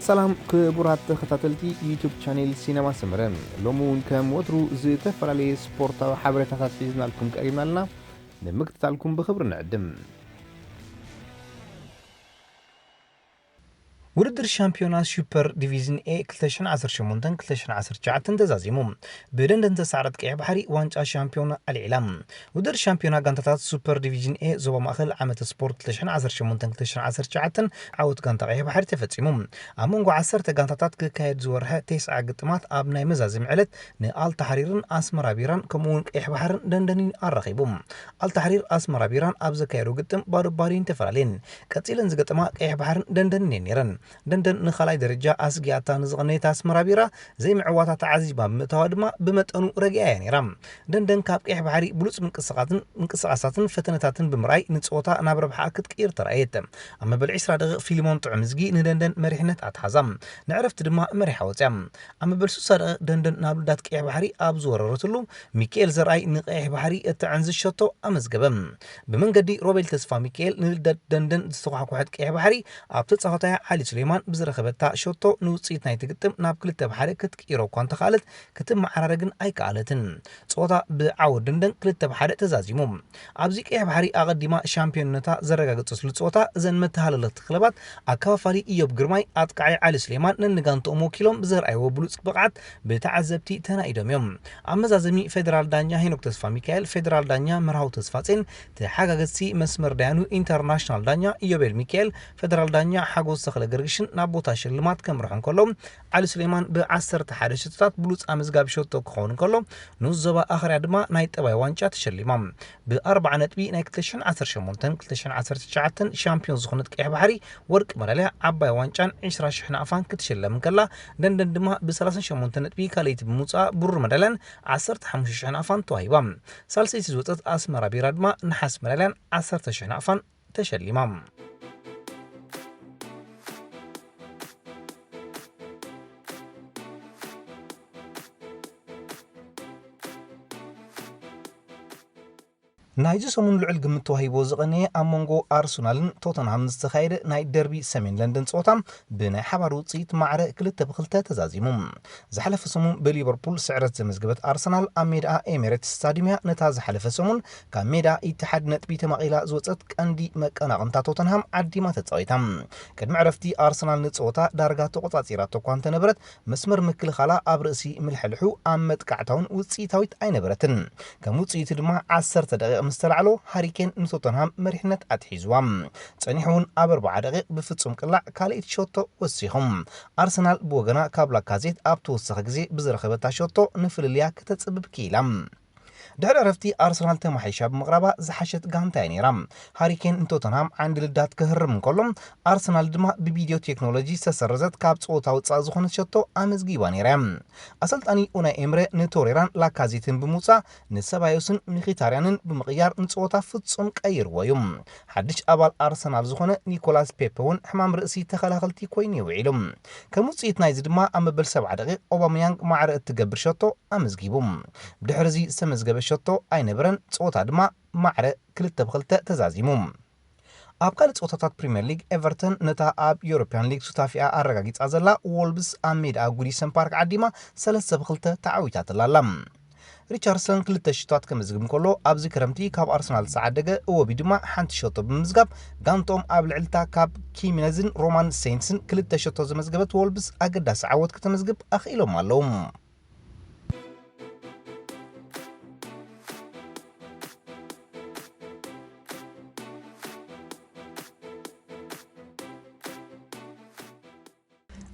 ሰላም ክቡራት ተኸታተልቲ ዩቱብ ቻኔል ሲነማ ሰመረ፣ ሎሚ እውን ከም ወትሩ ዝተፈላለየ ስፖርታዊ ሓበሬታታት ሒዝናልኩም ቀሪብና ኣለና። ንምክትታልኩም ብኽብሪ ንዕድም። ውድድር ሻምፒዮና ሱፐር ዲቪዥን ኤ ክልተ ሽሕን ዓሰርተ ሸሞንተን ክልተ ሽሕን ዓሰርተ ትሽዓተን ተዛዚሙ። ብደንደን ተሳዕረት ቀይሕ ባሕሪ ዋንጫ ሻምፒዮና ኣልዒላ። ውድድር ሻምፒዮና ጋንታታት ሱፐር ዲቪዥን ኤ ዞባ ማእኸል ዓመተ ስፖርት ክልተ ሽሕን ዓሰርተ ሸሞንተን ክልተ ሽሕን ዓሰርተ ትሽዓተን ዓወት ጋንታ ቀይሕ ባሕሪ ተፈጺሙ። ኣብ መንጎ ዓሰርተ ጋንታታት ክካየድ ዝወርሐ ተስዓ ግጥማት ኣብ ናይ መዛዘሚ ዕለት ንኣልታሕሪርን ኣስመራ ቢራን ከምኡ እውን ቀይሕ ባሕርን ደንደንን ኣራኺቡ። ኣልታሕሪር ኣስመራ ቢራን ኣብ ዘካየዶ ግጥም ባዶ ባዶ እየን ተፈላለየን። ቀጺለን ዝገጠማ ቀይሕ ባሕርን ደንደንን እየን ነይረን። ደንደን ንኻልኣይ ደረጃ ኣስጊኣታ ንዝቐነየት ኣስመራ ቢራ ዘይምዕዋታ ተዓዚባ ብምእታዋ ድማ ብመጠኑ ረጊኣ እያ ነይራ። ደንደን ካብ ቀይሕ ባሕሪ ብሉጽ ምንቅስቓትን ምንቅስቓሳትን ፈተነታትን ብምርኣይ ንጸወታ ናብ ረብሓኣ ክትቅይር ተራእየት። ኣብ መበል ዕስራ ደቂቕ ፊልሞን ጥዑምዝጊ ንደንደን መሪሕነት ኣትሓዛ። ንዕረፍቲ ድማ መሪሓ ወጽያ። ኣብ መበል ስሳ ደቂቕ ደንደን ናብ ልዳት ቀይሕ ባሕሪ ኣብ ዝወረረትሉ ሚካኤል ዘርኣይ ንቀይሕ ባሕሪ እተዕንዝዝ ሸቶ ኣመዝገበ። ብመንገዲ ሮቤል ተስፋ ሚካኤል ንልደት ደንደን ዝተኳሕኮሐት ቀይሕ ባሕሪ ኣብ ተጻዋታያ ዓሊ ሱሌማን ብዝረኸበታ ሸቶ ንውጽኢት ናይቲ ግጥም ናብ ክልተ ብ ሓደ ክትቅይሮ እኳ እንተኸኣለት ክትመዓራረ ግን ኣይከኣለትን። ጸወታ ብዓወት ደንደን ክልተ ብ ሓደ ተዛዚሙ። ኣብዚ ቀይሕ ባሕሪ ኣቐዲማ ሻምፒዮንነታ ዘረጋገጸትሉ ጸወታ እዘን መተሃላለኽቲ ክለባት ኣከፋፋሊ ኢዮብ ግርማይ፣ ኣጥቃዓይ ዓሊ ሱሌማን ነንጋንትኦም ወኪሎም ብዘርኣይዎ ብሉጽ ብቕዓት ብተዓዘብቲ ተናኢዶም እዮም። ኣብ መዛዘሚ ፌደራል ዳኛ ሄኖክ ተስፋ ሚካኤል፣ ፌደራል ዳኛ መርሃዊ ተስፋጼን ተሓጋገዝቲ መስመር ዳያኑ ኢንተርናሽናል ዳኛ ኢዮቤል ሚካኤል፣ ፌደራል ዳኛ ሓጎስ ተኽለ ገርግሽን ናብ ቦታ ሽልማት ከምርሑ እንከሎ፣ ዓሊ ሱሌማን ብ ዓሰርተ ሓደ ሸቶታት ብሉጽ ኣመዝጋቢ ሸቶ ክኸውን እንከሎ፣ ንኡስ ዞባ ኣኽርያ ድማ ናይ ጠባይ ዋንጫ ተሸሊማ። ብኣርብዓ ነጥቢ ናይ ክልተ ሽሕን ዓሰርተ ሸሞንተን ክልተ ሽሕን ዓሰርተ ትሽዓተን ሻምፒዮን ዝኾነት ቀይሕ ባሕሪ ወርቂ መዳልያ፣ ዓባይ ዋንጫን ዕስራ ሽሕ ናቕፋን ክትሽለም እንከላ፣ ደንደን ድማ ብሰላሳን ሸሞንተን ነጥቢ ካልኣይቲ ብምውጻኣ ብሩር መዳልያን ዓሰርተ ሓሙሽተ ሽሕ ናቕፋን ተዋሂባ። ሳልሰይቲ ዝወጸት ኣስመራ ቢራ ድማ ነሓስ መዳልያን ዓሰርተ ሽሕ ናቕፋን ተሸሊማ። ናይዚ ሰሙን ልዑል ግምት ተዋሂቦ ዝቐነየ ኣብ መንጎ ኣርሰናልን ቶተንሃምን ዝተኻየደ ናይ ደርቢ ሰሜን ለንደን ጸወታ ብናይ ሓባር ውጽኢት ማዕረ ክልተ ብ ክልተ ተዛዚሙ። ዝሓለፈ ሰሙን ብሊቨርፑል ስዕረት ዘመዝገበት ኣርሰናል ኣብ ሜዳኣ ኤሚሬትስ ስታዲየም እያ ነታ ዝሓለፈ ሰሙን ካብ ሜዳ ኢትሓድ ነጥቢ ተማቒላ ዝወጸት ቀንዲ መቀናቕንታ ቶተንሃም ዓዲማ ተጻዊታ። ቅድሚ ዕረፍቲ ኣርሰናል ንጸወታ ዳርጋ ተቖጻጺራቶ እኳ እንተነበረት፣ መስመር ምክልኻላ ኣብ ርእሲ ምልሕልሑ ኣብ መጥቃዕታውን ውጽኢታዊት ኣይነበረትን። ከም ውጽኢቱ ድማ ዓሰርተ ደቂቕ ምስ ተላዕሎ ሃሪኬን ንቶተንሃም መሪሕነት ኣትሒዝዋ። ጸኒሑ እውን ኣብ ኣርብዓ ደቂቕ ብፍጹም ቅላዕ ካልኣይቲ ሸቶ ወሲኹ። ኣርሰናል ብወገና ካብ ላካዜት ኣብ ተወሰኸ ግዜ ብዝረኸበታ ሸቶ ንፍልልያ ከተጽብብ ክኢላ። ድሕሪ ዕረፍቲ ኣርሰናል ተማሒሻ ብምቕራባ ዝሓሸት ጋንታ እያ ነይራ። ሃሪኬን ንቶተንሃም ዓንዲ ልዳት ክህርም እንከሎ፣ ኣርሰናል ድማ ብቪድዮ ቴክኖሎጂ ዝተሰረዘት ካብ ጸወታ ውጻእ ዝኾነት ሸቶ ኣመዝጊባ ነይራ እያ። ኣሰልጣኒ ኡናይ ኤምረ ንቶሬራን ላካዜትን ብምውጻእ ንሰባዮስን ሚኺታርያንን ብምቕያር ንጸወታ ፍጹም ቀይርዎ እዩ። ሓድሽ ኣባል ኣርሰናል ዝኾነ ኒኮላስ ፔፐ እውን ሕማም ርእሲ ተኸላኸልቲ ኮይኑ እዩ ውዒሉ። ከም ውጽኢት ናይዚ ድማ ኣብ መበል ሰብዓ ደቂቕ ኦባመያንግ ማዕረ እትገብር ሸቶ ኣመዝጊቡ። ብድሕሪ እዚ ዝተመዝገበ ሸቶ ኣይነበረን፣ ጸወታ ድማ ማዕረ ክልተ ብ ክልተ ተዛዚሙ። ኣብ ካልእ ጸወታታት ፕሪምየር ሊግ፣ ኤቨርተን ነታ ኣብ ዩሮፕያን ሊግ ሱታፊኣ ኣረጋጊጻ ዘላ ዎልቭስ ኣብ ሜዳኣ ጉዲሰን ፓርክ ዓዲማ ሰለስተ ብ ክልተ ተዓዊታትላ ኣላ። ሪቻርድሰን ክልተ ሸቶታት ከመዝግብ እንከሎ፣ ኣብዚ ክረምቲ ካብ ኣርሰናል ዝተዓደገ እወቢ ድማ ሓንቲ ሸቶ ብምምዝጋብ፣ ጋንትኦም ኣብ ልዕሊታ ካብ ኪሚነዝን ሮማን ሴንትስን ክልተ ሸቶ ዘመዝገበት ዎልቭስ ኣገዳሲ ዓወት ከተመዝግብ ኣኽኢሎም ኣለዉ።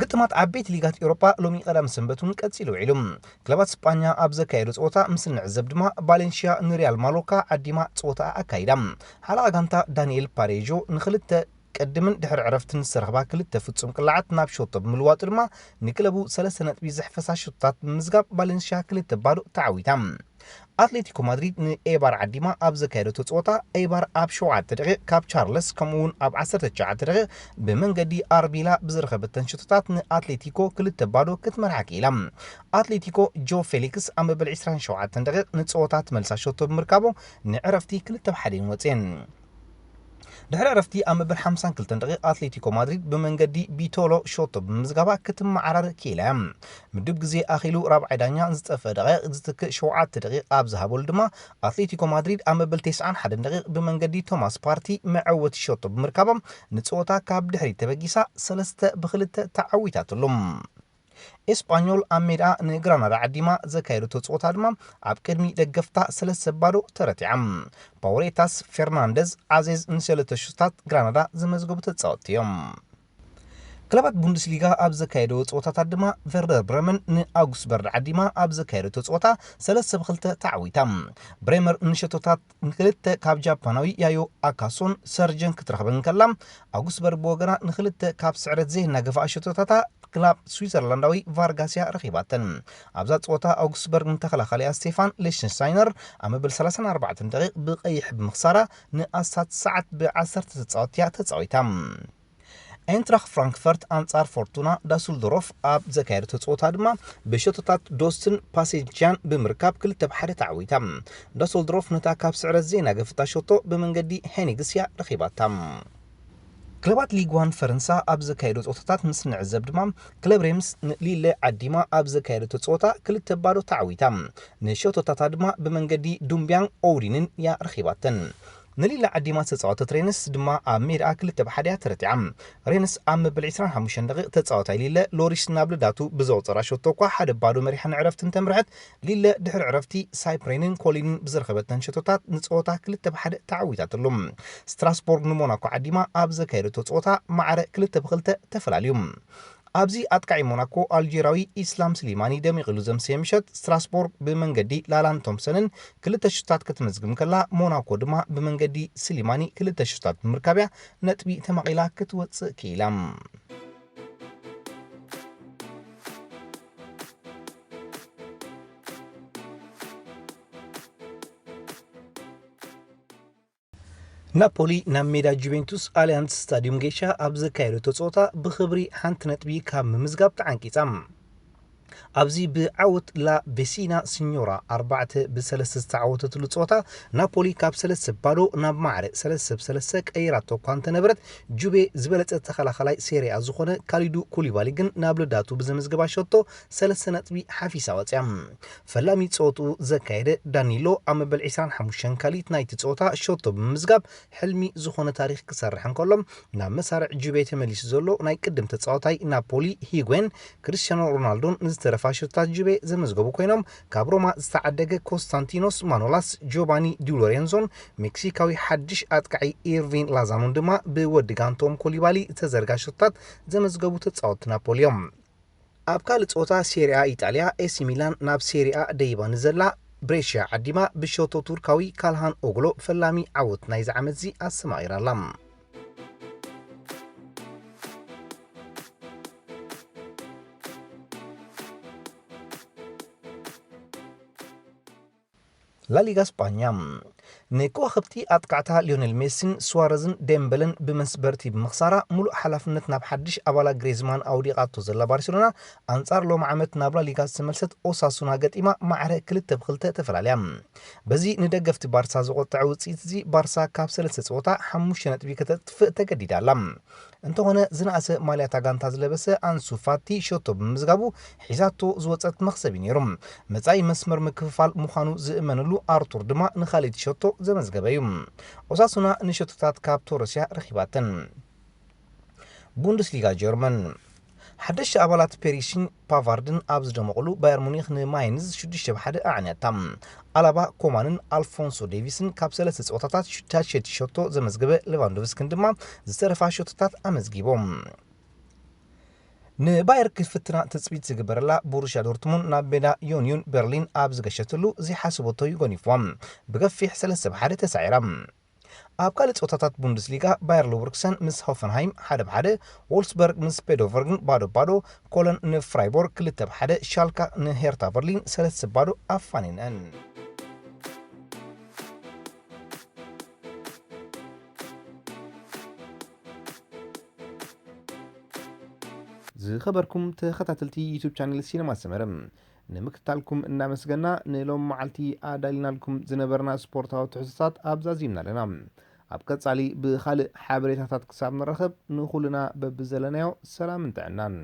ግጥማት ዓበይቲ ሊጋት ኤውሮጳ ሎሚ ቀዳም ሰንበት እውን ቀጺሉ ውዒሉ። ክለባት ስጳኛ ኣብ ዘካየዶ ጸወታ ምስ እንዕዘብ ድማ፣ ባሌንሽያ ንሪያል ማሎካ ዓዲማ ጸወታ ኣካይዳ። ሓለቓ ጋንታ ዳንኤል ፓሬጆ ንኽልተ ቅድምን ድሕሪ ዕረፍትን ዝተረኽባ ክልተ ፍጹም ቅላዓት ናብ ሸቶ ብምልዋጡ ድማ፣ ንክለቡ ሰለስተ ነጥቢ ዘሕፈሳ ሸቶታት ብምምዝጋብ፣ ባሌንሽያ ክልተ ባዶ ተዓዊታ። ኣትሌቲኮ ማድሪድ ንኤባር ዓዲማ ኣብ ዘካየደቶ ጸወታ፣ ኤባር ኣብ ሸውዓተ ደቂቕ ካብ ቻርለስ፣ ከምኡ'ውን ኣብ ዓሰርተ ትሽዓተ ደቂቕ ብመንገዲ ኣርቢላ ብዝረኸበተን ሸቶታት ንኣትሌቲኮ ክልተ ባዶ ክትመርሓ ክኢላ። ኣትሌቲኮ ጆ ፌሊክስ ኣብ መበል ዕስራን ሸውዓተን ደቂቕ ንጸወታ ትመልሳ ሸቶ ብምርካቦ ንዕረፍቲ ክልተ ብ ሓደ እየን ወጺኤን። ድሕሪ ዕረፍቲ ኣብ መበል ሓምሳን ክልተን ደቂቕ ኣትሌቲኮ ማድሪድ ብመንገዲ ቢቶሎ ሸቶ ብምምዝጋባ ክትመዓራር ክኢላ እያ። ምዱብ ግዜ ኣኺሉ ራብዓይ ዳኛ ዝጠፍአ ደቂቕ ዝትክእ ሸውዓተ ደቂቕ ኣብ ዝሃበሉ ድማ ኣትሌቲኮ ማድሪድ ኣብ መበል ተስዓን ሓደን ደቂቕ ብመንገዲ ቶማስ ፓርቲ መዐወቲ ሸቶ ብምርካባ ንጸወታ ካብ ድሕሪት ተበጊሳ ሰለስተ ብክልተ ተዓዊታትሉ። ኤስጳኞል ኣብ ሜዳ ንግራናዳ ዓዲማ ዘካየደቶ ጸወታ ድማ ኣብ ቅድሚ ደገፍታ ሰለስተ ባዶ ተረቲዓ። ፓውሬታስ፣ ፌርናንደዝ፣ ዓዜዝ ንሰለስተ ሹታት ግራናዳ ዘመዝገቡ ተጻወትቲ እዮም። ክለባት ቡንደስሊጋ ኣብ ዘካየደዎ ጸወታታት ድማ ቨርደር ብረመን ንኣውግስበርግ ዓዲማ ኣብ ዘካየደቶ ጸወታ ሰለስተ ብክልተ ተዓዊታ። ብሬመር ንሸቶታት ንክልተ ካብ ጃፓናዊ ያዮ ኣካሶን ሰርጀን ክትረኽበን ከላ ኣውግስበርግ ብወገና ንክልተ ካብ ስዕረት ዘየናገፋ ሸቶታታ ክላብ ስዊዘርላንዳዊ ቫርጋስያ ረኺባተን። ኣብዛ ጸወታ ኣውግስበርግ ንተኸላኻሊኣ ስቴፋን ሌሽንስታይነር ኣብ መበል ሰላሳን ኣርባዕተን ደቂቕ ብቐይሕ ብምኽሳራ ንኣስታት ሰዓት ብዓሰርተ ተጻወትያ ተጻዊታ። ኤንትራኽ ፍራንክፈርት ኣንጻር ፎርቱና ዳሱልዶሮፍ ኣብ ዘካየደቶ ጸወታ ድማ ብሸቶታት ዶስትን ፓሴንቺያን ብምርካብ ክልተ ብሓደ ተዓዊታ። ዳሱልዶሮፍ ነታ ካብ ስዕረት ዘይናገፈታ ሸቶ ብመንገዲ ሄኒግስ እያ ረኺባታ። ክለባት ሊግ ዋን ፈረንሳ ኣብ ዘካየዶ ጸወታታት ምስ ንዕዘብ ድማ ክለብ ሬምስ ንሊለ ዓዲማ ኣብ ዘካየደቶ ጸወታ ክልተ ባዶ ተዓዊታ። ንሸቶታታ ድማ ብመንገዲ ዱምቢያን ኦውዲንን እያ ረኺባተን። ንሊለ ዓዲማ ዝተጻወተት ሬንስ ድማ ኣብ ሜዳኣ ክልተ ብሓደ እያ ተረቲዓ። ሬንስ ኣብ መበል ዕስራን ሓሙሽተን ደቂቕ ተጻወታይ ሊለ ሎሪስ ናብ ልዳቱ ብዘቑጸራ ሸቶ እኳ ሓደ ባዶ መሪሓ ንዕረፍቲ እንተምርሐት፣ ሊለ ድሕሪ ዕረፍቲ ሳይፕሬንን ኮሊንን ብዝረኸበተን ሸቶታት ንጸወታ ክልተ ብሓደ ተዓዊታትሉ። ስትራስቦርግ ንሞናኮ ዓዲማ ኣብ ዘካየደቶ ጸወታ ማዕረ ክልተ ብክልተ ተፈላልዩ። ኣብዚ ኣጥቃዒ ሞናኮ ኣልጄራዊ ኢስላም ስሊማኒ ደሚቕሉ ዘምሰየ ምሸት ስትራስቦርግ ብመንገዲ ላላን ቶምሰንን ክልተ ሹታት ክትምዝግብ ከላ፣ ሞናኮ ድማ ብመንገዲ ስሊማኒ ክልተ ሹታት ብምርካብያ ነጥቢ ተማቒላ ክትወጽእ ክኢላ። ናፖሊ ናብ ሜዳ ጁቬንቱስ ኣሊያንስ ስታዲዩም ጌሻ ኣብ ዘካየደቶ ጸወታ ብኽብሪ ሓንቲ ነጥቢ ካብ ምምዝጋብ ተዓንቂጻ። ኣብዚ ብዓወት ላ ቬሲና ሲኞራ ኣርባዕተ ብሰለስተ ዝተዓወተትሉ ጸወታ ናፖሊ ካብ ሰለስተ ባዶ ናብ ማዕረ ሰለስተ ብሰለስተ ቀይራቶ እኳ እንተነበረት፣ ጁቬ ዝበለጸ ተኸላኻላይ ሴሪኣ ዝኾነ ካሊዱ ኩሊባሊ ግን ናብ ልዳቱ ብዘመዝገባ ሸቶ ሰለስተ ነጥቢ ሓፊሳ ወጽያ። ፈላሚ ጸወትኡ ዘካየደ ዳኒሎ ኣብ መበል ዕስራን ሓሙሽተን ካልኢት ናይቲ ጸወታ ሸቶ ብምምዝጋብ ሕልሚ ዝኾነ ታሪኽ ክሰርሕ እንከሎ፣ ናብ መሳርዕ ጁቬ ተመሊሱ ዘሎ ናይ ቅድም ተጻዋታይ ናፖሊ ሂጉዌን፣ ክርስቲያኖ ሮናልዶን ንዝተረፋ ሸቶታት ጁቬ ዘመዝገቡ ኮይኖም፣ ካብ ሮማ ዝተዓደገ ኮንስታንቲኖስ ማኖላስ፣ ጆቫኒ ዲ ሎሬንዞን ሜክሲካዊ ሓድሽ ኣጥቃዒ ኢርቪን ላዛኖን ድማ ብወዲ ጋንቶም ኮሊባሊ ዝተዘርጋ ሸቶታት ዘመዝገቡ ተጻወትቲ ናፖሊ እዮም። ኣብ ካልእ ጸወታ ሴሪኣ ኢጣልያ ኤሲ ሚላን ናብ ሴሪኣ ደይባ ንዘላ ብሬሽያ ዓዲማ ብሸቶ ቱርካዊ ካልሃን ኦግሎ ፈላሚ ዓወት ናይዚ ዓመትዚ ኣሰማቒራ ኣላ። ላሊጋ ስጳኛ ንከዋኽብቲ ኣጥቃዕታ ሊዮኔል ሜሲን ሱዋረዝን ዴምበለን ብመስበርቲ ብምኽሳራ፣ ሙሉእ ሓላፍነት ናብ ሓድሽ ኣባላ ግሬዝማን ኣውዲቓቶ ዘላ ባርሴሎና፣ ኣንጻር ሎሚ ዓመት ናብ ላሊጋ ዝተመልሰት ኦሳሱና ገጢማ ማዕረ ክልተ ብክልተ ተፈላልያ። በዚ ንደገፍቲ ባርሳ ዘቖጠዐ ውጽኢት እዚ፣ ባርሳ ካብ ሰለስተ ጸወታ ሓሙሽተ ነጥቢ ከተጥፍእ ተገዲዳ ኣላ። እንተኾነ፣ ዝነኣሰ ማልያታ ጋንታ ዝለበሰ ኣንሱ ፋቲ ሸቶ ብምምዝጋቡ፣ ሒዛቶ ዝወጸት መኽሰብ እዩ ነይሩ። መጻኢ መስመር ምክፍፋል ምዃኑ ዝእመነሉ ኣርቱር ድማ ንኻልእቲ ሸቶ ዘመዝገበ እዩ። ኦሳሱና ንሸቶታት ካብ ቶረስያ ረኺባተን። ቡንደስሊጋ ጀርመን። ሓደሽቲ ኣባላት ፔሪሲን ፓቫርድን ኣብ ዝደመቑሉ፣ ባየር ሙኒክ ንማይንዝ ሽዱሽተ ብሓደ ኣዕንያታ። ኣላባ፣ ኮማንን ኣልፎንሶ ዴቪስን ካብ ሰለስተ ጸወታታት ሽዱሽተ ሸቶ ዘመዝገበ ሌቫንዶቭስኪን ድማ ዝተረፋ ሸቶታት ኣመዝጊቦም። ንባየር ክፍትና ትጽቢት ዝግበረላ ቦሩሽያ ዶርትሙንድ ናብ ሜዳ ዩንዩን በርሊን ኣብ ዝገሸትሉ ዘይሓሰበቶ እዩ ጎኒፍዋ። ብገፊሕ ሰለስተ ብሓደ ተሳዒራ። ኣብ ካልእ ጸወታታት ቡንደስሊጋ ባየር ሌቨርኩሰን ምስ ሆፈንሃይም ሓደ ብሓደ፣ ዎልስበርግ ምስ ፔዶቨርግን ባዶ ባዶ፣ ኮሎን ንፍራይቦርግ ክልተ ብሓደ፣ ሻልካ ንሄርታ በርሊን ሰለስተ ባዶ ኣፋኒነን። ዝኸበርኩም ተኸታተልቲ ዩቱብ ቻነል ሲነማ ሰመረ፣ ንምክትታልኩም እናመስገና፣ ንሎም መዓልቲ ኣዳሊናልኩም ዝነበርና ስፖርታዊ ትሕዝቶታት ኣብዛዚምና ኣለና። ኣብ ቀጻሊ ብኻልእ ሓበሬታታት ክሳብ ንራኸብ፣ ንኹልና በብዘለናዮ ሰላምን ጥዕናን።